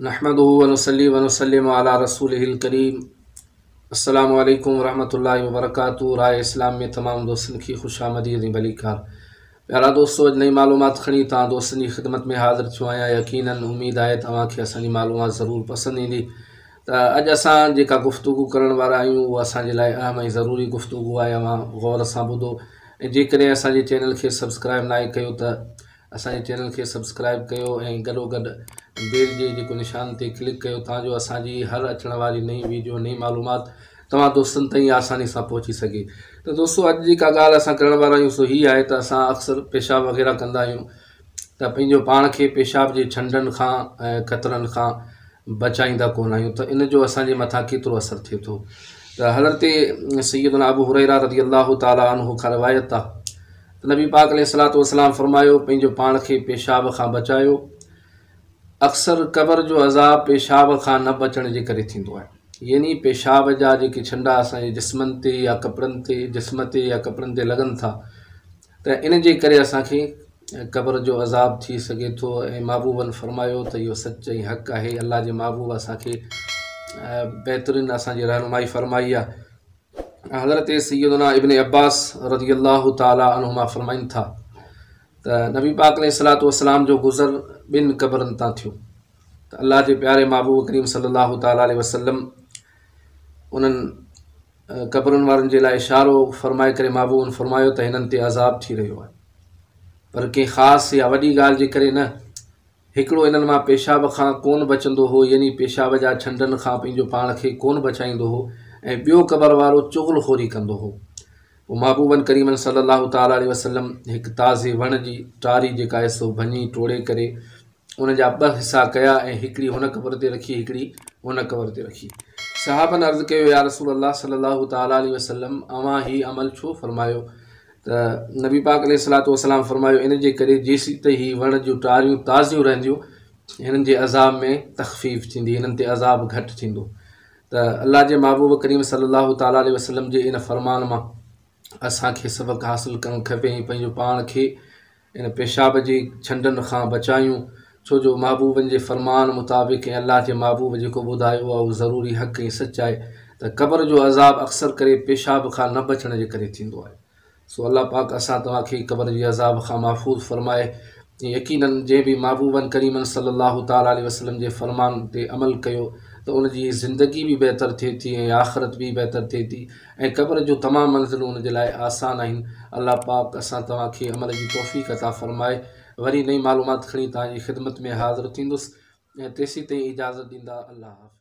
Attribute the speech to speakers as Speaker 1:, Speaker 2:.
Speaker 1: نحمده ونصلي ونسلم علي رسوله الڪريم السلام عليڪم ورحمة الله وبرڪاته راء اسلام ۾ تمام دوستن کي خوش آمديد ۽ ڀليڪار پيارا دوستو اڄ نئين معلومات کڻي توهان دوستن جي خدمت ۾ حاضر ٿيو آهيان يقيناً اميد آهي ته اوهان کي اسان جي معلومات ضرور پسند ايندي ته اڄ اسان جيڪا گفتگو ڪرڻ وارا آهيون اها اسان جي لاء اهم ۽ ضروري گفتگو آهي اوهان غور سان ٻڌو ۽ جيڪڏهن اسان جي چينل کي سبسڪرائب ناهي ڪيو ته اسان جي چينل کي سبسڪرائب ڪيو ۽ گڏو گڏ بيل جي جيڪو نشان تي ڪلڪ ڪيو تان جو اسان جي هر اچڻ واري نئين ويڊيو نئين معلومات توهان دوستن تائين آساني سان پهچي سگهي ته دوستو اڄ جيڪا ڳالهه اسان ڪرڻ وارا آهيون سو هي آهي ته اسان اڪثر پيشاب وغيره ڪندا آهيون ته پنهنجو پاڻ کي پيشاب جي ڇنڊن کان ۽ قطرن کان بچائيندا ڪونه آهيون ته ان جو اسان جي مٿان ڪيترو اثر ٿئي ٿو ته حضرت سيدنا ابو هريره رضي الله تعالٰي عنه کان روايت آهي ته نبي پاڪ عليه الصلوة والسلام فرمايو، پنهنجو پاڻ کي پيشاب کان بچايو، اڪثر قبر جو عذاب پيشاب کان نه بچڻ جي ڪري ٿيندو آهي، يعني پيشاب جا جيڪي ڇنڊا اسان جي جسمن تي يا ڪپڙن تي جسم تي يا ڪپڙن تي لڳن ٿا ته ان جي ڪري اسان کي قبر جو عذاب ٿي سگهي ٿو ۽ محبوبن فرمايو ته اهو سچ ۽ حق آهي الله جي محبوب اسان کي بهترين اسان جي رهنمائي فرمائي آهي. حضرت سيدنا ابن عباس رضي الله تعالٰي عنهما فرمائن ٿا ته نبي پاڪ عليه الصلوة والسلام جو گذر ٻن قبرن تان ٿيو ته الله جي پياري محبوب ڪريم صلي الله تعالٰي عليه وسلم انهن قبرن وارن جي لاء اشارو فرمائي ڪري محبوبن فرمايو ته هنن تي عذاب ٿي رهيو آهي پر ڪنهن خاص يا وڏي ڳالهه جي ڪري نه هڪڙو انهن مان پيشاب کان ڪونه بچندو هو، يعني پيشاب جا ڇنڊن کان پنهنجو پاڻ کي ڪونه بچائيندو هو ۽ ٻيو قبر وارو چغل خوري ڪندو هو. پوء محبوبن ڪريمن صلّي الله تعالٰي عليه وسلّم هڪ تازي وڻ جي ٽاري جيڪا آهي سو ڀڃي ٽوڙي ڪري ان جا ٻه حصا ڪيا ۽ هڪڙي هن قبر تي رکي هڪڙي هن قبر تي رکي. صحابن عرض ڪيو يا رسول الله صلّي الله تعالٰي عليه وسلّم اوهان هي عمل ڇو فرمايو؟ ته نبي پاڪ عليه الصلوة والسلام فرمايو ان جي ڪري جيسيتائين هي وڻ جون ٽاريون تازيون رهنديون هنن جي عذاب ۾ تخفيف ٿيندي هنن تي عذاب گهٽ ٿيندو ته الله جي محبوب ڪريم صلي الله تعالٰي عليه وسلم جي ان فرمان مان اسان کي سبق حاصل ڪرڻ کپي ۽ پنهنجو پاڻ کي ان پيشاب جي ڇنڊن کان بچايون ڇو جو محبوبن جي فرمان مطابق ۽ الله جي محبوب جيڪو ٻڌايو آهي اهو ضروري حق ۽ سچ آهي ته قبر جو عذاب اڪثر ڪري پيشاب کان نه بچڻ جي ڪري ٿيندو آهي سو الله پاڪ اسان توهان کي قبر جي عذاب کان محفوظ فرمائي ۽ يقيناً جنهن به محبوبن ڪريمن صلي الله تعالٰي عليه وسلم جي فرمان تي عمل ڪيو ته ان جي زندگي به بهتر ٿئي ٿي ۽ آخرت به بهتر ٿئي ٿي ۽ قبر جون تمام منزلون ان جي لاء آسان آهن الله پاڪ اسان توهان کي عمل جي توفيق عطا فرمائي وري نئين معلومات کڻي توهان جي خدمت ۾ حاضر ٿيندس تيسين تائين اجازت ڏيندا الله حافظ.